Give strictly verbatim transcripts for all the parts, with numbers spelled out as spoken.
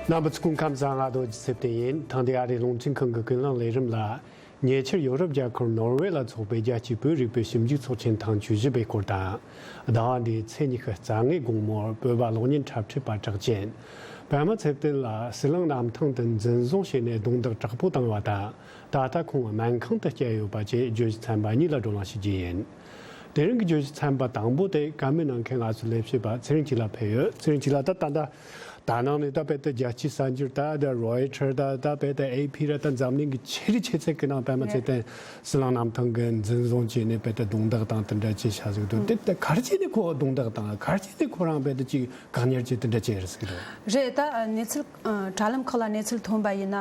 རྣམ་པ་ཚོ་སྐུ་ཁམས་བཟང་། ང་རྡོ་རྗེ་ཚེ་བརྟན་ཡིན། ཐེངས་འདིའི་ཨ་རིའི་རླུང་འཕྲིན་ཁང་གི་ཀུན་གླེང་ལས་རིམ་ལ། ཉེ་ཆར་ཡོ་རོབ་རྒྱལ་ཁབ་ནོར་ཝེ་ལ་འཚོགས་པའི་རྒྱལ་སྤྱིའི་བོད་རིག་པའི་ཞིབ་འཇུག་ཚོགས་ཆེན་ཐེངས་བཅུ་བཞི་པའི་སྐོར་དང་། ཟླ་བ་འདིའི་ཚེས་ཉི་ཤུ་རྩ་ལྔའི་དགོང་མོར་བོད་པ་གློག་བརྙན་འཁྲབ་ཁྲིད་པ་གྲགས་ཅན་པད་མ་ཚེ་བརྟན་ལ་ཟི་ལིང་གནམ་ཐང་དུ་འཛིན་བཟུང་བྱས་ནས་རྡུང་རྡེག་དྲག་པོ་བཏང་བ་དང་། ད་ལྟ་ཁོང་སྨན་ཁང་དུ་བསྐྱལ་ཡོད་པ་བཅས་བརྗོད་གཞི་ཚན་པ་གཉིས་ལ་བགྲོ་གླེང་ཞུ་རྒྱུ་ཡིན། དེ་རིང་གི་བརྗོད་གཞི་ཚན་པ་དང་པོ་དེ་བཀའ་མོལ་གནང་མཁན་ང་ཚོའི་ལས་བྱེད་པ་ཚེ་རིང་སྐྱིད་ལགས་ཕེབས་ཡོད། ཚེ་རིང་སྐྱིད་ལགས། ད་ད་ལྟ་ད་ནང་ནས་ད་དཔེ་ད་རྒྱལ་སྤྱིའི་གསར་འགྱུར་ད་ད་རོའི་ཊར་ད་ད་དཔེ་ད་ཨེ་ཕི་ར་ད་འཛམ་གླིང་གི་ཆེས་རི་ཆེ་ཚད་ཀྱི་ནང་པད་མ་ཚེ་བརྟན་ཟི་ལིང་གནམ་ཐང་གི་འཛིན་བཟུང་བྱས་ནས་དཔེ་ད་རྡུང་རྡེག་དང་དེ་འདྲ་ཅིག་བྱ་ཟིག་འདུག་དེ་ད་ག་རེ་བྱས་ནས་ཁོ་རྡུང་རྡེག་དང་ག་རེ་བྱས་ནས་ཁོ་རང་དཔེ་ད་ཅིག་བཀག་ཉར་བྱས་དེ་འདྲ་བྱས་རེད་ཟེར་གི་འདུག་རེད། ད་གནས་ཚུལ་ཨ་དྲ་ལམ་ཁག་ལ་གནས་ཚུལ་ཐོན་པ་ཡིན་ན།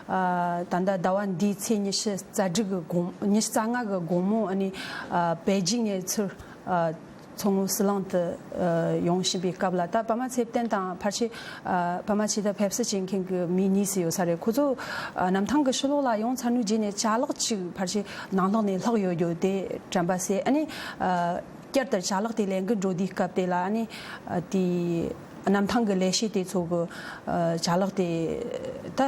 ཨ་ད་ལྟ་ཟླ་བ་འདིའི་ཚེས་ཉི་ཤུ་རྩ་དྲུག་གི་དགོང་ཉི་ཤུ་རྩ་ལྔ་གི་དགོང་མོ་ཨ་ནི་ཨ་པེ་ཅིང་ནས་ཚུར་ཨ་མཚོ་སྔོན་ཟི་ལིང་དུ་ཨ་ཡོང་བཞིན་པའི་སྐབས་ལ། ད་པད་མ་ཚེ་བརྟན་དང་ཕལ་ཆེར་ཨ་པད་མ་ཚེ་བརྟན་ཕེབས་བསུ་བྱེད་མཁན་གྱི་མི་གཉིས་སུ་ཡོད་ས་རེད། ཁོ་ཚོ་ཨ་གནམ་ཐང་གི་ཕྱི་ལོགས་ལ་ཡོང་ཚར་ནས་རྗེས་ནས་ཅ་ལག་ཅིག་ཕལ་ཆེར་ནང་ལོགས་ནས་ལྷག་ཡོད་རྒྱུ་དེ་དྲན་པ་གསོས། ཨ་ནི་ཨ་བསྐྱར་དུ་ཅ་ལག་དེ་ལེན་གི་འགྲོ་དུས་སྐབས་དེ་ལ་ཨ་ནི་ཨ་དེ་གནམ་ཐང་གི་ལས་བྱེད་དེ་ཚོ་གི་ཨ་ཅ་ལག་དེ་ད་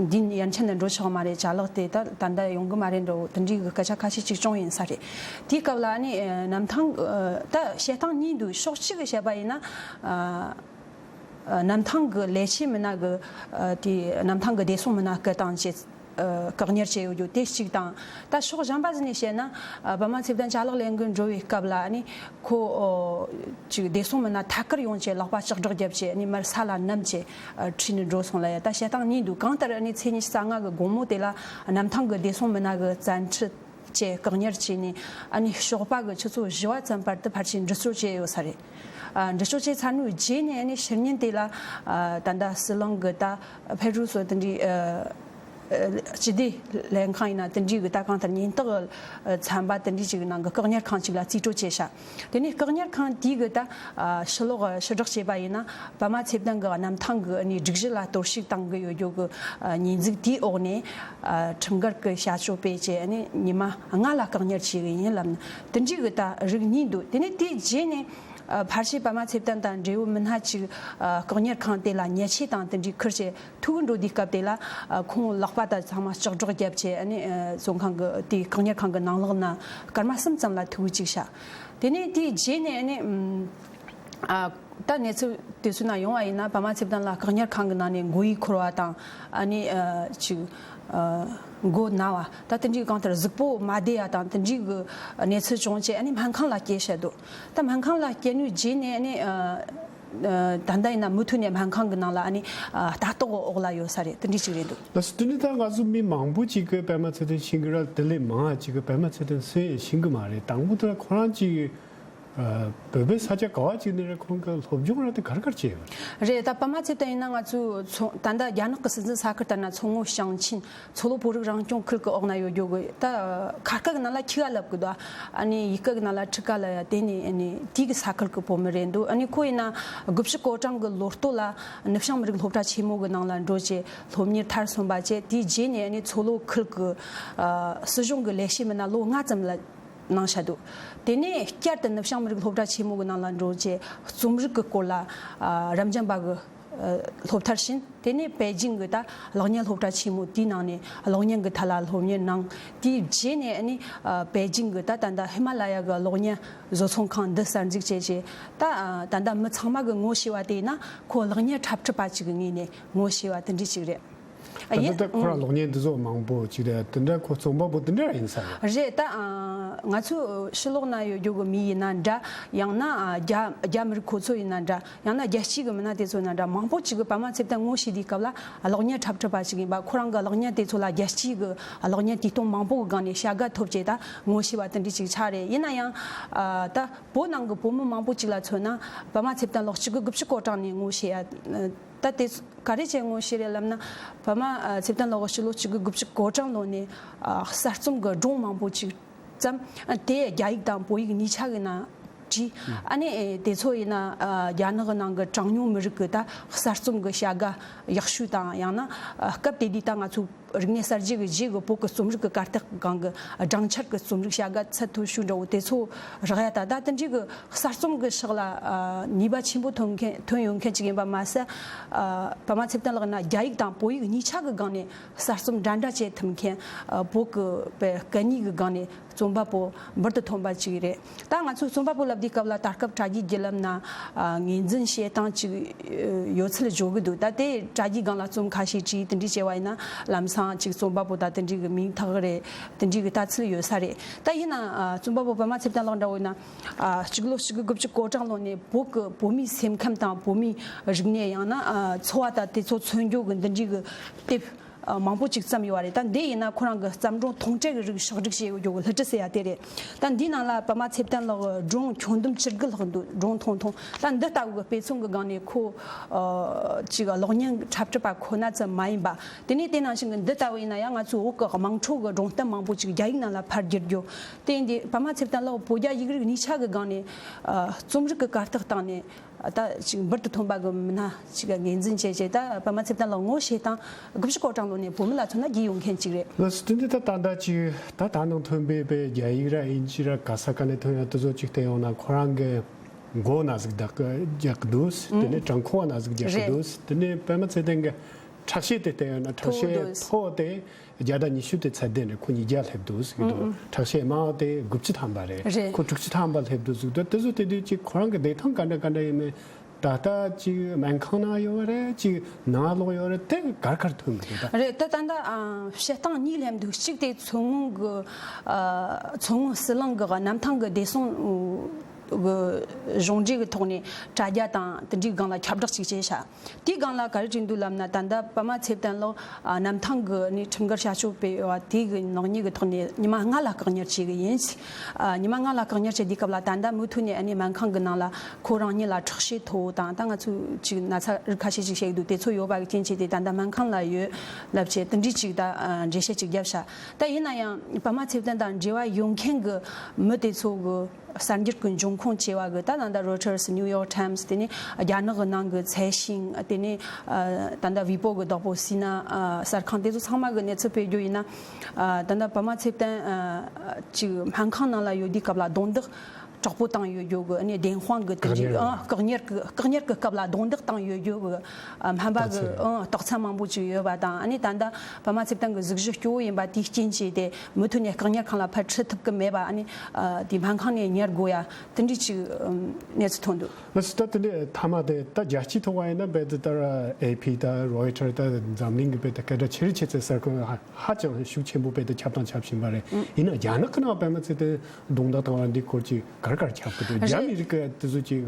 འདི་ཡན་ཆད་ནས་འགྲོ་ཆོག་མ་རེད། ཅ་ལག་དེ་ད་ད་ལྟ་ཡོང་གི་མ་རེད་འགྲོ་དེ་འདྲའི་གི་སྐད་ཆ་ཁ་ཤས་ཅིག་བྱུང་ཡིན་ས་རེད། དེའི་སྐབས་ལ་ཨ་ནི་ཨ་གནམ་ཐང་ཨ་ད་བཤད་སྟངས་གཉིས་འདུག་ཕྱོགས་གཅིག་གི་བཤད་པ་ཡིན་ན་ཨ་ཨ་གནམ་ཐང་གི་ལས་བྱེད་མི་སྣ་གི་ཨ་དེ་གནམ་ཐང་གི་བདེ་སྲུང་མི་སྣ་སྐད་བཏང་བྱས། ཨ་བཀག་ཉར་བྱས་ཡོད་རྒྱུ་དེ་གཅིག་དང་། ད་ཕྱོགས་གཞན་པ་ཟིག་ནས་བཤད་ན་ཨ་པད་མ་ཚེ་བརྟན་ཅ་ལག་ལེན་གི་འགྲོ་བའི་སྐབས་ལ་ཨ་ནི་ཁོ་ཨོ་ཅིག་བདེ་སྲུང་མི་སྣ་ཐད་ཀར་ཡོང་བྱས་ལག་པ་ལྕགས་སྒྲོག་བརྒྱབ་བྱས་ཨ་ནི་མར་ས་ལ་བསྣམས་བྱས་ཨ་ཁྲིད་ནས་འགྲོ་སོང་ལ་ཡ། ད་བཤད་སྟངས་གཉིས་འདུག་གང་ལྟར་ཨ་ནི་ཚེས་ཉི་ཤུ་རྩ་ལྔ་གི་དགོང་མོ་དེ་ལ་གནམ་ཐང་གི་བདེ་སྲུང་མི་སྣ་གི་བཙན་ཁྲིད་བྱས་བཀག་ཉར་བྱས་ནས་ཨ་ནི་ཞོགས་པ་གི་ཆུ་ཚོད་བཞི་པ་ཙམ་བར་དུ་ཕལ་ཆེར་འདྲི་གཅོད་བྱས་ཡོད་ས་རེད། ཨ་འདྲི་གཅོད་བྱས་ཚར་ནས་རྗེས་ནས་ཨ་ནི་ཕྱི་ཉིན་དེ་ལ་ཨ་ད་ལྟ་ཟི་ལིང་གི་ད་ཕེ་རུ་སོ་དེ་འདྲའི་ཨ་ཨ་སྤྱི་བདེ་ལྷན་ཁང་ཡིན་ན་དེ་འདྲའི་གི་ད་གང་ལྟར་ཉེན་རྟོག་ཚན་པ་དེ་འདྲའི་ཅིག་ནང་གི་བཀག་ཉར་ཁང་ཅིག་ལ་རྩིས་སྤྲོད་བྱས་ཤག་དེ་ནས་བཀག་ཉར་ཁང་དེའི་གི་ད་ཨ་ཕྱི་ལོགས་ཕྱི་བསྒྲགས་བྱས་པ་ཡིན་ན་པད་མ་ཚེ་བརྟན་གི་གནམ་ཐང་གི་ཨ་ནི་སྒྲིག་གཞི་ལ་གཏོར་བཤིག་བཏང་གི་ཡོད་རྒྱུ་གི་ཨ་ཉེས་འཛུགས་དེའི་འོག་ནས་ཨ་ཁྲིམས་འགལ་གི་བྱ་སྤྱོད་སྤེལ་བྱས་ཨ་ནི་ཉི་མ་ལྔ་ལ་བཀག་ཉར་བྱས་གི་ཡིན་ལབ་ནས་དེ་འདྲའི་གི་ད་རིགས་གཉིས་འདུག་དེ་ནས་དེའི་རྗེས་ནས་ཨ་ཕལ་ཆེར་པད་མ་ཚེ་བརྟན་དང་འབྲེལ་ཡོད་མི་སྣ་ཅིག་ཨ་བཀག་ཉར་ཁང་དེ་ལ་ཉེས་ཆད་དང་དེ་འདྲའི་ཁུར་བྱས་ཐུག་གི་འགྲོ་དུས་སྐབས་དེ་ལ་ཨ་ཁོང་ལག་པ་དང་ཚང་མ་ལྕགས་སྒྲོག་བརྒྱབ་བྱས་ཨ་ནི་ཨ་བཙོན་ཁང་གི་དེའི་བཀག་ཉར་ཁང་གི་ནང་ལོགས་ན་སྐར་མ་གསུམ་ཙམ་ལ་ཐུག་གི་བཅུག་ཤག་དེ་ནས་དེའི་རྗེས་ནས་ཨ་ནི་ཨ་ད་གནས་ཚུལ་དེ་ཚོའི་ནང་ཡོང་བ་ཡིན་ན་པད་མ་ཚེ་བརྟན་ལ་བཀག་ཉར་ཁང་གི་ནང་ནས་མགོ་ཡུ་འཁོར་བ་དང་ཨ་ནི་ཨ་ཅིག་ཨ་མགོ་ན་བ་ད་དེ་འདྲའི་གང་ལྟར་གཟུགས་པོ་མ་བདེ་ཡ་དང་དེ་འདྲའི་གི་གནས་ཚུལ་བྱུང་བྱས་ཨ་ནི་སྨན་ཁང་ལ་སྐྱེལ་བྱས་འདུག་ད་སྨན་ཁང་ལ་སྐྱེལ་ནས་རྗེས་ནས་ཨ་ནི་ཨ་ཨ་ད་ལྟ་ཡིན་ན་མུ་མཐུད་ནས་སྨན་ཁང་གི་ནང་ལ་ཨ་ནི་ཨ་ལྟ་རྟོག་འོག་ལ་ཡོད་ས་རེད། དེ་འདྲའི་ཅིག་རེད་འདུག་ལགས་སོ། དེ་ནི་ད་ང་ཚོ་མི་མང་པོ་ཅིག་གིས་པད་མ་ཚེ་བརྟན་ཤེས་ཀྱི་རེད། དེ་ལས་མང་བ་ཅིག་གིས་པད་མ་ཚེ་བརྟན་སུ་ཡང་ཤེས་ཀྱི་མ་རེད། དང་པོ་དེ་ལ་ཁོ་རང་ཅིག་ཨ་བོད་པའི་ས་ཆ་ག་བ་ཅིག་ནས་རེད། ཁོང་གི་སློབ་སྦྱོང་ར་དེ་ག་རེ་ག་རེ་བྱས་ཡོད་རེད། རེད། ད་པད་མ་ཚེ་བརྟན་ཡིན་ན་ང་ཚོའི་མཚོ་ད་ལྟ་རྒྱ་ནག་གི་སྲིད་འཛིན་ས་ཁུལ་ལྟར་ན་མཚོ་སྔོན་ཞིང་ཆེན་མཚོ་ལྷོ་བོད་རིགས་རང་སྐྱོང་ཁུལ་གྱི་འོག་ན་ཡོད་རྒྱུ་གི་ད་ཁ་སྐད་ཀྱི་ནང་ལ་ཁྱི་ག་ལབ་གི་འདུག་ཨ་ནི་ཡུལ་སྐད་ཀྱི་ནང་ལ་ཁྲི་ཀ་ལབ་ཡ་དེ་ནི་ཨ་ནི་དེའི་གི་ས་ཁུལ་གྱི་བོད་མི་རེད་འདུག་ཨ་ནི་ཁོ་ཡིན་ན་དགུ་བཅུ་གོ་གྲངས་གི་ལོ་སྟོད་ལ་ནུབ་བྱང་མི་རིགས་སློབ་གྲྭ་ཆེན་མོ་གི་ནང་ལ་འགྲོ་བྱས་སློབ་གཉེར་མཐར་སོན་པ་བྱས། དེའི་རྗེས་ནས་ཨ་ནི་མཚོ་ལྷོ་ཁུལ་གྱི་ཨ་སྲིད་གཞུང་གི་ལས་བྱེད་མི་སྣ་ལོ་ལྔ་ཙམ་ལ་གནང་བཞག་འདུག་དེ་ནས་བསྐྱར་དུ་ནུབ་བྱང་མི་རིགས་སློབ་གྲྭ་ཆེན་མོ་གི་ནང་ལ་འགྲོ་བྱས་རྩོམ་རིག་གི་སྐོར་ལ་ཨ་རབ་འབྱམས་པ་གི་ཨ་སློབ་མཐར་ཕྱིན། དེ་ནས་པེ་ཅིང་གི་ད་གློག་བརྙན་སློབ་གྲྭ་ཆེན་མོ་དེའི་ནང་ནས་གློག་བརྙན་གི་ཐད་ལ་སློབ་གཉེར་གནང་། དེའི་རྗེས་ནས་ཨ་ནི་ཨ་པེ་ཅིང་གི་ད་ད་ལྟ་ཧི་མ་ལ་ཡ་གི་གློག་བརྙན་བཟོ་ཚོང་ཁང་འདི་གསར་འཛུགས་བྱས་བྱས་ད་ཨ་ད་ལྟ་མི་ཚང་མ་གི་ངོ་ཤེས་པ་དེ་ཡིན་ན་ཁོ་གློག་བརྙན་འཁྲབ་ཁྲིད་པ་ཅིག་གི་ངོས་ནས་ངོ་ཤེས་པ་དེ་འདྲ་ཅིག་རེད། ད་ཡིན། ལྟ་ཁོ་རང་གློག་བརྙན་འདི་ཚོ་མང་པོ་ཅིག་རེད། དེ་འདྲ་ཁོ་རྩོམ་པ་པོ་དེ་འདྲ་ཡིན་ས་རེད། རེད། ད་ཨ་ང་ཚོ་ཕྱི་ལོགས་ན་ཡོད་རྒྱུ་གི་མི་ཡིན་ན་འདྲ། ཡང་ན་ཨ་རྒྱ་རྒྱ་མི་རིགས་ཁོ་ཚོ་ཡིན་ན་འདྲ། ཡང་ན་རྒྱལ་སྤྱིའི་གི་མི་སྣ་དེ་ཚོ་ཡིན་ན་འདྲ། མང་པོ་ཅིག་གི་པད་མ་ཚེ་བརྟན་ངོ་ཤེས་དུས་སྐབས་ལ་གློག་བརྙན་འཁྲབ་ཁྲིད་པ་ཞིག་ཡིན་པ། ཁོ་རང་གི་གློག་བརྙན་དེ་ཚོ་ལ་རྒྱལ་སྤྱིའི་གི་གློག་བརྙན་དུས་སྟོན་མང་པོ་གི་སྒང་ནས་བྱ་དགའ་ཐོབ་བྱས་ད་ངོ་ཤེས་པ་དེ་འདྲ་ཅིག་ཆགས་རེད། ཡིན་ན་ཡང་ཨ་ད་བོད་ནང་གི་བོད་མི་མང་པོ་ཅིག་ལ་མཚོན་ན་པད་མ་ཚེ་བརྟན་ལགས་གཅིག་གི་དགུ་བཅུ་གོ་གྲངས་ནས་ངོ་ཤེས་ཡ། ད་དེ་ག་རེ་བྱས་ངོ་ཤེས་རེད་ལབ་ན། པད་མ་ཨ་ཚེ་བརྟན་ལགས་ཕྱི་ལོ་གཅིག་དགུ་དགུ་བཅུ་གོ་གྲངས་ལོ་ནས་ཨ་གསར་རྩོམ་གྱི་སྒྲུང་མང་པོ་ཅིག་བརྩམས། ཨ་དེ་རྒྱ་ཡིག་དང་བོད་ཡིག་གཉིས་ཆ་གི་ནང་བྲིས། ཨ་ནི་ཨེ་དེ་ཚོ་ཡིན་ན་ཨ་རྒྱ་ནག་གི་ནང་གི་གྲངས་ཉུང་མི་རིགས་ཀྱི་ད་གསར་རྩོམ་གྱི་བྱ་དགའ་ཡག་ཤོས་དང་། ཡང་ན་ཨ་སྐབས་དེ་དུས་ད་ང་ཚོ་ རིག་གནས་གསར་བརྗེ་གི་རྗེས་ཀྱི་བོད་ཀྱི་རྩོམ་རིག་གི་གར་སྟེགས་སྒང་གི་སྦྲང་ཆར་གྱི་རྩོམ་རིག་བྱ་དགའ་ཚད་མཐོ་ཤོས་འདྲ་བོ་དེ་ཚོ་རག་ཡ། ད་ད་དེ་འདྲའི་གི་གསར་རྩོམ་གྱི་ཕྱག་ལ་ནུས་པ་ཆེན་པོ་ཐོན་མཁན་ཐོན་ཡོང་མཁན་ཅིག་ཡིན་པ་མ་ཟད། པདྨ་ཚེ་བརྟན་ལགས་ན་རྒྱ་ཡིག་དང་བོད་ཡིག་གཉིས་ཆ་གི་སྒང་ནས་གསར་རྩོམ་འདྲ་འདྲ་བྱེད་ཐུབ་མཁན། བོད་ཀྱི་སྐད་གཉིས་ཀྱི་སྒང་ནས་རྩོམ་པ་པོ་འབུར་དུ་ཐོན་པ་ཅིག་རེད། ད་ང་ཚོས་རྩོམ་པ་པོ་ལབ་དུས་སྐབས་ལ་ད་སྐབས་དྲ་རྒྱའི་བརྒྱུད་ལམ་ན་ངོས་འཛིན་བྱེད་སྟངས་ཅིག་ཡོད་ཚུལ་བརྗོད་གི་འདུག་ད་དེ་དྲ་རྒྱའི་སྒང་ལ་རྩོམ་ཁ་ཤས་བྲིས་དེ་འདྲའི་བྱས་པ་ཡིན་ན་ལམ་སང་ཅིག་རྩོམ་པ་པོ་ད་དེ་འདྲའི་གི་མིང་ཐོགས་རེད། དེ་འདྲའི་གི་ལྟ་ཚུལ་ཡོད་ས་རེད། ད་ཡིན་ན་རྩོམ་པ་པོ་པདྨ་ཚེ་བརྟན་ལགས་འདྲ་བོ་ཡིན་ན་གཅིག་ལོ་གཅིག་དགུ་དགུ་བཅུ་གོ་གྲངས་ལོ་ནས་བོད་ཀྱི་བོད་མིའི་སེམས་ཁམས་དང་བོད་མིའི་རིག་གནས་ཡང་ན་འཚོ་བ་ད་དེ་ཚོ་མཚོན་རྒྱུ་གི་འདི་འདྲའི་གི་དེབ་མང་པོ་ཅིག་བརྩམས་ཡོད་པ་རེད། ད་འདི་ཡིན་ན་ཁོ་རང་གི་བརྩམས་སྒྲུང་མཐོང་གྲོལ་གྱི་རིགས་ཕྱོགས་སྒྲིག་བྱས་ཡོད་རྒྱུ་གི་སླུ་བྲིད་ཟེར་ཡ་དེ་རེད། ད་འདིའི་ནང་ལ་པདྨ་ཚེ་བརྟན་ལགས་སྒྲུང་ཁྱོན་བསྡོམས་བཅུ་དགུ་ལྷག་འདུག་སྒྲུང་ཐུང་ཐུང་། ད་འདི་ལྟ་བུ་གི་དཔེ་མཚོན་གྱི་སྒང་ནས་ཁོ་ཅིག་གློག་བརྙན་འཁྲབ་ཁྲིད་པ་ཁོ་ན་ཙམ་མ་ཡིན་པ། དེ་ནས་དེ་ནང་བཞིན་གྱི་འདི་ལྟ་བུ་ཡིན་ན་ཡང་ང་ཚོའི་བོད་ཀྱི་དམངས་ཁྲོད་ཀྱི་སྒྲུང་གཏམ་མང་པོ་ཅིག་རྒྱ་ཡིག་ནང་ལ་ཕར་བསྒྱུར་རྒྱུ། དེ་ཡིན་དུས་པདྨ་ཚེ་བརྟན་ལགས་བོད་རྒྱ་ཡིག་རིགས་གཉིས་ཆ་གི་སྒང་ནས་རྩོམ་རིག་གི་གར་སྟེགས་སྟེང་ནས། ད་ཅིག་འབུར་དུ་ཐོན་པ་གི་མི་སྣ་ཅིག་ངོས་འཛིན་བྱས་བྱས། ད་པདྨ་ཚེ་བརྟན་ལགས་ངོ་ཤེས་སྟངས་དགུ་བཅུ་གོ་གྲངས་ལོ་ནས་བོད་མི་ལ་མཚོན་ན་རྒྱུས་ཡོད་མཁན་ཅིག་རེད། ལགས་སོ། དེ་འདི་ད་ད་ལྟ་ཅིག་ད་ད་ནང་ཐོན་པའི་པའི་རྒྱ་ཡིག་ར་དབྱིན་ཇི་ར་ག་ས་ག་ནས་ཐོན་ཡ་དེ་ཚོ་ཅིག་བལྟས་ཡོང་ན་ཁོ་རང་གི་མགོ་ན་ཟིག་རྒྱག་གི་རྒྱག་གི་འདུག་དེ་ནས་བྲང་ཁོག་ན་ཟིག་རྒྱག་གི་རེད། འདུག་དེ་ནས་པདྨ་ཚེ་བརྟན་གི་ཁྲག་ཤེད་དེ་བལྟས་ཡོང་ན་ཁྲག་མཐོ་ཤེད་འདུག་མཐོ་དེ། བརྒྱ་དང་ཉི་ཤུ་དེ་ཚད་ལྡན་རེད། ཁོ་ཉིས་བརྒྱ་སླེབས་འདུག་ཟེར་གི་འདུག་ཨུ་ཨུ། ཁྲག་ཤེད་དམའ་བ་དེ་དགུ་བཅུ་ཐམ་པ་རེད། རེད། ཁོ་དྲུག་ཅུ་ཐམ་པ་སླེབས་འདུག་ཟེར་གི་འདུག་དེ་ཚོ་དེ་དུས་ཅིག་ཁོ་རང་གི་བདེ་ཐང་ག་འདྲ་ག་འདྲ་ཡིན་མིན་ད་ལྟ་ཅིག་སྨན་ཁང་ནང་ཡོད་རེད། ཅིག་ནང་ལོག་ཡོད་རེད། དེ་གར་གར་ཐོན་གི་རེད་ད། རེད། ད་ད་ལྟ་ཨ་བཤད་སྟངས་གཉིས་སླེབས་འདུག་གཅིག་དེ་མཚོ་སྔོན་གི་ཨ་མཚོ་སྔོན་ཟི་ལིང་གི་གནམ་ཐང་གི་བདེ་སྲུང་གི་གཞུང་འབྲེལ་གི་ཐོག་ནས་དྲ་རྒྱ་དང་དེ་འདྲའི་སྒང་ལ་ཁྱབ་བསྒྲགས་ཅིག་བྱས་ཤག་དེའི་སྒང་ལ་ག་རེ་བྲིས་འདུག་ལབ་ན། ད་ལྟ་པདྨ་ཚེ་བརྟན་ལགས་ཨ་གནམ་ཐང་གི་ནས་ཁྲིམས་འགལ་བྱ་སྤྱོད་སྤེལ་བ་དེ་གི་ནག་ཉེས་ཀྱི་ཐོག་ནས་ཉི་མ་ལྔ་ལ་བཀག་ཉར་བྱེད་གི་ཡིན། ཨ་ཉི་མ་ལྔ་ལ་བཀག་ཉར་བྱེད་དུས་སྐབས་ལ་ད་ལྟ་མུ་མཐུད་ནས་ཨ་ནི་སྨན་ཁང་གི་ནང་ལ་ཁོ་རང་ཉིད་ལ་ཁྲག་ཤེད་མཐོ་བོ་དང་། ད་ང་ཚོས་ཅིག་ན་ཚ་རིགས་ཁ་ཤས་ཅིག་བཤད་གི་འདུག་དེ་ཚོ་ཡོད་པ་གི་རྐྱེན་བྱས་ཏེ་ད་ལྟ་སྨན་ཁང་ལ་ཡོད་ལབ་བྱས་དེ་འདྲའི་ཅིག་ད་ཨ་འགྲེལ་བཤད་ཅིག་བརྒྱབ་ཤག་ད་ཡིན་ན་ཡང་པདྨ་ཚེ་བརྟན་དང་འབྲེལ་བ་ཡོད་མཁན་གི་མི་དེ་ཚོ་གི་གསར་འགྱུར་གྱི་འབྱུང་ཁུངས་ཆེ་བ་གི་ད་ད་ལྟ་Reuters, New York Times, དེ་ནས་རྒྱ་ནག་གི་ནང་གི་ཚའེ་ཤིང་། དེ་ནས་ད་ལྟ་ཝི་པོ་གི་བདག་པོ་སི་ན་གསར་ཁང་དེ་ཚོ་ཚང་མ་གི་གནས་ཚུལ་སྤེལ་རྒྱུ་ཡིན་ན། ད་ལྟ་པདྨ་ཚེ་བརྟན་ཅིག་སྨན་ཁང་ནང་ལ་ཡོད་དུས་སྐབས་ལ་རྡུང་རྡེག་དྲག་པོ་བཏང་ཡོད་རྒྱུ་གི་ཨ་ནི་བདེན་དཔང་གི་དེ་འདྲའི་བཀག་ཉར་ཨ་བཀག་ཉར་གི་བཀག་ཉར་གི་སྐབས་ལ་རྡུང་རྡེག་བཏང་ཡོད་རྒྱུ་གི་ཨ་སྨན་པ་གི་རྟགས་མཚན་ཨ་རྟགས་མཚན་མང་པོ་ཅིག་ཡོད་པ་དང་། ཨ་ནི་ད་ལྟ་པདྨ་ཚེ་བརྟན་གི་གཟུགས་གཞི་སྐྱོ་བོ་ཡིན་པ་དེའི་རྐྱེན་བྱས་ཏེ་མུ་མཐུད་ནས་བཀག་ཉར་ཁང་ལ་ཕར་ཁྲིད་ཐུབ་གི་མེད་པ། ཨ་ནི་ཨ་དེ་སྨན་ཁང་ནས་ཉར་དགོས་ཡ་དེ་འདྲའི་ཅིག་ཨམ་གནས་ཚུལ་ཐོན་འདུག་ལགས་སོ། ད་དེ་ནས་མཐའ་མ་དེ་ད་རྒྱལ་སྤྱིའི་ཐོག་ཡིན་ན་རྦད་དེ་ད་ཨེ་ཕི་ད་རོའི་ཊར་ད་འཛམ་གླིང་གི་རྦད་དེ་སྐད་གྲགས་ཆེ་རུ་ཆེ་ཚད་གསར་ཁང་ཧ་ཧ་ཅང་ཤུགས་ཆེན་པོ་རྦད་དེ་ཁྱབ་དང་ཁྱབ་བཞིན་པ་རེད། ཡིན་ན་རྒྱ་ནག་གི་ནང་པདྨ་ཚེ་བརྟན་རྡུང་རྡེག་བཏང་བ་འདི་སྐོར་ཅིག་གར་གར་ཁྱབ་གི་འདུག་རྒྱ་རེད། མི་རིགས་ཀྱི་དེ་ཚོ་ཅིག་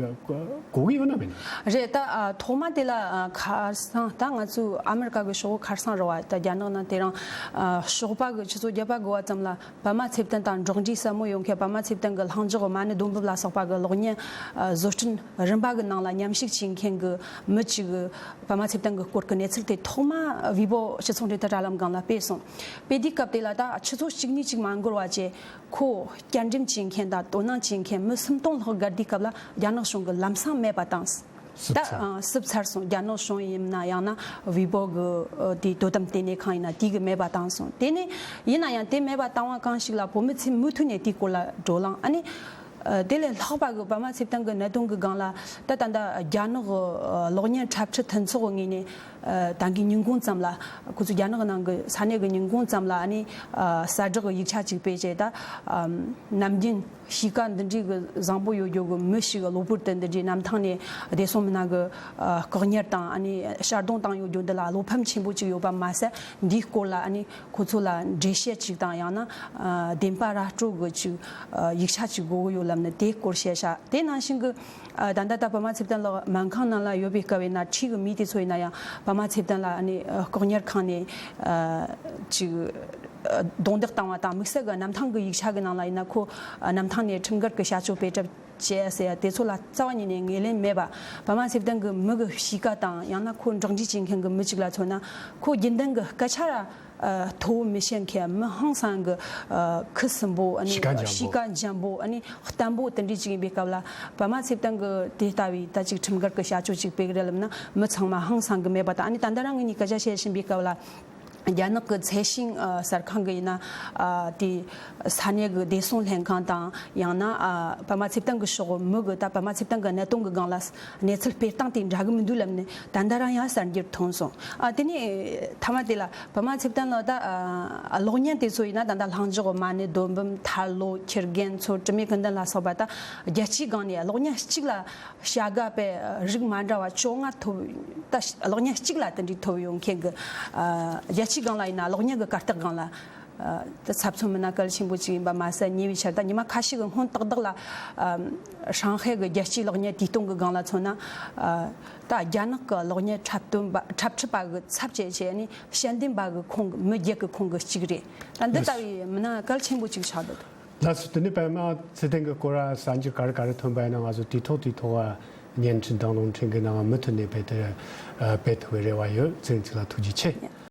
གོ་གི་ཡོད་ན་མེད་ན། རེད། ད་ཨ་ཐོག་མ་དེ་ལ་ཨ་ཁ་སང་ད་ང་ཚོའི་ཨ་མི་རི་ཀ་གི་ཕྱོགས་ཁ་སང་རེད་བ། ད་རྒྱ་ནག་ནང་དེ་རིང་ཨ་ཞོགས་པ་གི་ཆུ་ཚོད་བརྒྱད་པ་འགོ་བ་ཙམ་ལ་པདྨ་ཚེ་བརྟན་དང་འགྲོགས་འདྲིས་ཟབ་མོ་ཡོད་མཁན། པདྨ་ཚེ་བརྟན་གི་ལྷིང་འཇགས་མ་ཎི་སྡོང་འབུབ་ལ་སོགས་པ་གི་གློག་བརྙན་ཨ་བཟོ་སྐྲུན་རིམ་པ་གི་ནང་ལ་མཉམ་ཞུགས་བྱེད་མཁན་གི་མི་གཅིག་གི་པདྨ་ཚེ་བརྟན་གི་སྐོར་གི་གནས་ཚུལ་དེ་ཐོག་མ་ཝི་པོ་སྤྱི་ཚོགས་འབྲེལ་མཐུད་དྲ་ལམ་སྒང་ལ་སྤེལ་སོང་། སྤེལ་དུས་སྐབས་དེ་ལ་ད་ཆུ་ཚོད་གཅིག་གཉིས་ཅིག་མ་འགོར་བ་བྱས། ཁོ་བསྐྱར་འགྲེམས་བྱེད་མཁན་དང་དོ་སྣང་བྱེད་མཁན་མི་སུམ་སྟོང་ལྷག་བརྒལ་དུས་སྐབས་ལ་རྒྱ་ནག་གཞུང་གིས་ལམ་སང་མེད་པ་བཏང་། ད་སུབ་ཚར་སོང་། རྒྱ་ནག་གཞུང་ཡིན་ན་ཡང་ན་ཝི་པོ་གི་ཨ་དེའི་དོ་དམ་ལྟེ་གནས་ཁང་ཡིན་ན་དེ་གིས་མེད་པ་བཏང་སོང་། དེ་ནས་ཡིན་ན་ཡང་དེ་མེད་པ་བཏང་བ་གང་ཞིག་ལ་བོད་མི་ཚོས་མུ་མཐུད་ནས་དེའི་སྐོར་ལ་བགྲོ་གླེང་། ཨ་ནི་ཨ་དེ་ལས་ལྷག་པ་གི་པདྨ་ཚེ་བརྟན་གི་གནད་དོན་གི་སྒང་ལ་ད་ད་ལྟ་རྒྱ་ནག་གི་ཨ་གློག་བརྙན་འཁྲབ་ཁྲིད་མཐུན་ཚོགས་ཀྱི་ངོས་ནས། ཨ་ད་གིན་ཉིན་གུང་ཙམ་ལ་ཁོ་ཚོ་རྒྱ་ནག་ནང་གི་ས་གནས་ཀྱི་ཉིན་གུང་ཙམ་ལ་ཨ་ནི་ཨ་གསལ་བསྒྲགས་ཀྱི་ཡིག་ཆ་ཅིག་སྤེལ་བྱས། ད་ཨམ་ནམ་རྒྱུན་གཤིས་ཀ་འདི་འདྲའི་གི་བཟང་པོ་ཡོད་རྒྱུ་གི་མི་ཞིག་གློ་བུར་དུ་འདི་འདྲའི་གནམ་ཐང་ནས་བདེ་སྲུང་མི་སྣ་གི་ཨ་བཀག་ཉར་དང་ཨ་ནི་གཤར་གདོང་བཏང་ཡོད་རྒྱུ་འདི་ལ་བློ་ཕམ་ཆེན་པོ་ཅིག་ཡོད་པ་མ་ཟད། འདིའི་སྐོར་ལ་ཨ་ནི་ཁོ་ཚོ་ལ་འགྲེལ་བཤད་ཅིག་དང་ཡང་ན་ཨ་བདེན་པ་ར་སྤྲོད་གི་ཅིག་ཨ་ཡིག་ཆ་ཅིག་དགོས་གི་ཡོད་ལབ་ནས་དེའི་སྐོར་བཤད་ཤག་དེ་ནང་བཞིན་གི་ཨ་ད་ལྟ་ད་པདྨ་ཚེ་བརྟན་ལགས་སྨན་ཁང་ནང་ལ་ཡོད་པའི་སྐབས་ཡིན་ན། འཁྲིས་ཀྱི་མི་དེ་ཚོ་ཡིན་ན་ཡང་པདྨ་ཚེ་བརྟན་ལགས་ཨ་ནི་ཨ་བཀག་ཉར་ཁང་ནས་ཨ་ཅིག་ཨ་རྡུང་རྡེག་བཏང་བ་དང་། དམིགས་བསལ་གྱི་གནམ་ཐང་གི་ཡིག་ཆ་གི་ནང་ལ་ཡིན་ན་ཁོ་ཨ་གནམ་ཐང་ནས་ཁྲིམས་འགལ་གྱི་བྱ་སྤྱོད་སྤེལ་གྲབས་བྱས་ཟེར་ཡ་དེ་ཚོ་ལ་རྩ་བ་ཉིད་ནས་ངོས་ལེན་མེད་པ། པདྨ་ཚེ་བརྟན་གྱི་མི་གི་གཤིས་ཀ་དང་ཡང་ན་ཁོ་འགྲོགས་འདྲིས་བྱེད་མཁན་གྱི་མི་གཅིག་ལ་མཚོན་ན། ཁོ་རྒྱུན་ལྡན་གྱི་སྐད་ཆ་ར་ཨ་མཐོ་བོ་མི་བཤད་མཁན། མི་ཧང་སང་གི་ཨ་ཁུ་སིམ་པོ། ཨ་ནི་གཤིས་ཀ་འཇམ་པོ། གཤིས་ཀ་འཇམ་པོ། ཨ་ནི་བརྟན་པོ་དེ་འདྲའི་ཅིག་ཡིན་པའི་སྐབས་ལ། པདྨ་ཚེ་བརྟན་གྱི་དེ་ལྟ་བུའི་ད་ཅིག་ཁྲིམས་འགལ་གྱི་བྱ་སྤྱོད་ཅིག་སྤེལ་གི་རེད་ལབ་ན་མི་ཚང་མ་ཧང་སང་གི་མེད་པ་དང་། ཨ་ནི་ད་ལྟ་རང་ངོས་ནས་སྐད་ཆ་བཤད་བཞིན་པའི་སྐབས་ལ། རྒྱ་ནག་གི་ཚད་ཤིང་ཨ་གསར་ཁང་གི་ཡིན་ན་ཨ་དེ་ས་གནས་གི་བདེ་སྲུང་ལྷན་ཁང་དང་ཡང་ན་ཨ་པདྨ་ཚེ་བརྟན་གི་ཕྱོགས་མི་གི་ད་པདྨ་ཚེ་བརྟན་གི་གནད་དོན་གི་སྒང་ལ་གནས་ཚུལ་སྤེལ་སྟངས་དེ་འདྲ་གི་མི་འདུག་ལབ་ནས་ད་ལྟ་རང་ཡང་གསར་འགྱུར་ཐོན་སོང་། ཨ་དེ་ནས་མཐའ་མ་དེ་ལ་པདྨ་ཚེ་བརྟན་ལ་ད་ཨ་གློག་བརྙན་དེ་ཚོ་ཡིན་ན་ད་ལྟ་ལྷིང་འཇགས་མ་ཎི་རྡོ་འབུམ་ཐར་ལོ་ཁྱི་རྒན་ཚོ་དྲི་མེད་ཀུན་ལྡན་ལ་སོགས་པ་ད་རྒྱལ་སྤྱིའི་སྒང་ནས་གློག་བརྙན་གཅིག་ལ་བྱ་དགའ་དཔེ་རིགས་མ་འདྲ་བ་བཅོ་ལྔ་ཐོབ། ད་གློག་བརྙན་གཅིག་ལ་དེ་འདྲའི་ཐོབ་ཡོང་མཁན་གྱི་ཨ་རྒྱལ་སྤྱིའི་སྒང་ལ་ཡིན་ན་གློག་བརྙན་གྱི་གར་སྟེགས་སྒང་ལ་ཨ་ད་ཚབ་མཚོན་མིན་ན་གལ་ཆེན་པོ་ཅིག་ཡིན་པ་མ་ཟད། ཉེ་བའི་ཆར་ད་ཉི་མ་ཁ་ཤས་ཀྱི་སྔོན་ཏག་ཏག་ལ་ཨ་ཧྲང་ཧའེ་གི་རྒྱལ་སྤྱིའི་གློག་བརྙན་དུས་སྟོན་གྱི་སྒང་ལ་མཚོན་ན་ཨ་ད་རྒྱ་ནག་གི་གློག་བརྙན་འཁྲབ་སྟོན་པ་འཁྲབ་ཁྲིད་པ་གི་ཚབ་བྱས་བྱས་ནས་ཞལ་འདེམས་པ་གི་ཁོངས་ཀྱི་མི་བརྒྱད་ཀྱི་ཁོངས་ཀྱི་གཅིག་རེད། ད་འདི་ལགས་ལྟ་བུའི་མི་སྣ་གལ་ཆེན་པོ་ཅིག་ཆགས་འདུག་ལགས་སོ། དེ་ནས་པདྨ་ཚེ་བརྟན་གྱི་སྐོར་གསར་འགྱུར་ག་རེ་ག་རེ་ཐོན་པ་ཡིན་ན་ང་ཚོ་དུས་ཐོག་དུས་ཐོག་བརྙན་འཕྲིན་དང་རླུང་འཕྲིན་གྱི་ནང་མུ་མཐུད་ནས་སྤེལ་ཏེ་སྤེལ་ཐུབ་པའི་རེ་བ་ཡོད། ཚེ་རིང་ཚེ་ལགས་ཐུགས་རྗེ་ཆེ།